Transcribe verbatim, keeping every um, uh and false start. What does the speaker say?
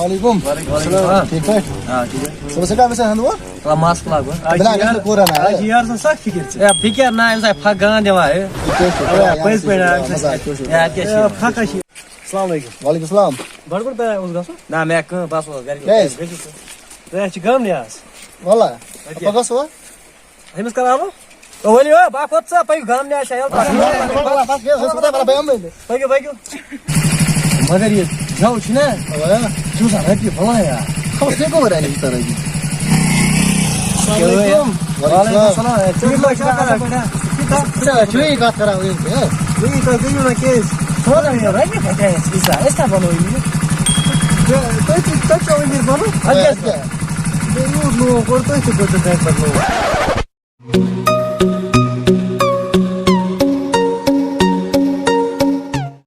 وعلیکم۔ وعلیکم السلام۔ ٹھیٖک پٲٹھۍ؟ آ، ٹھیٖک۔ صُبحس چھا کٲمہِ سان ہُنٛد وۄنۍ؟ تھوڑا مَس لاگُن۔ آ، بِلال، جی یار، گژھِ نہٕ کوٗرا نا، آ، جی یار، سا سخ فِکِر ژےٚ۔ ہے، فِکِر نہ، أمِس آیہِ پھَکھ گانٛد دِوان، ہے۔ یہِ کیٛاہ چھُ؟ ہے، پٔزۍ پٲٹھۍ، آ، مَزاق۔ ہے، اَدٕ کیٛاہ چھِ؟ ہے، فَکھ ہا چھِ۔ السلام علیکم۔ وعلیکم السلام۔ بَڈٕ بوٚڑ پیغام اوس گژھُن۔ نہ، مےٚ کٲم، بَس اوس گَرِ۔ کیٛازِ؟ تۄہہِ چھِ غم نِیاز۔ وَلہ، اَدٕ کیٛاہ؟ پَگاہ اوسوا؟ أمِس کَر آلو؟ او ؤلِو، او، بہٕ ہا کھوٚت ژٕ، پٔکِو گامہٕ نِش، شاید۔ بَس، بَس، بَس، بَس، بَس، بَس، بَس، بَس، بَس، بَس۔ پٔکِو، پٔکِو۔ مگر یہِ جَو چھُنہ، اَوا۔ چھُ آسان رۄپیہِ بَلایا۔ خبر ژےٚ کَمَن اَنہِ یہِ تَران یہِ؟ السلام علیکم۔ وعلیکم السلام۔ ہے، ژٕ چھُکھ کَتھ کَران؟ ژٕ چھُکھ کَتھ کَران؟ ژٕ چھُکھ یی کَتھ کَران وٕنہِ تہِ، ہہ؟ وٕنہِ تۄہہِ کٔرِو نہ کیس۔ ژٕ وَن مےٚ، رۄپیہِ کَتہِ آیَس ییٖژاہ؟ أسۍ کَتہِ بَنو یہِ؟ تۄہہِ، تۄہہِ، تۄہہِ چھو وٕنہِ بَنُن؟ اَدٕ کیٛاہ؟ بیٚیہِ یوٗت لوٗکھ کوٚر، تُہۍ تہِ کٔرِو تَمہِ پَتہٕ لوٗکھ۔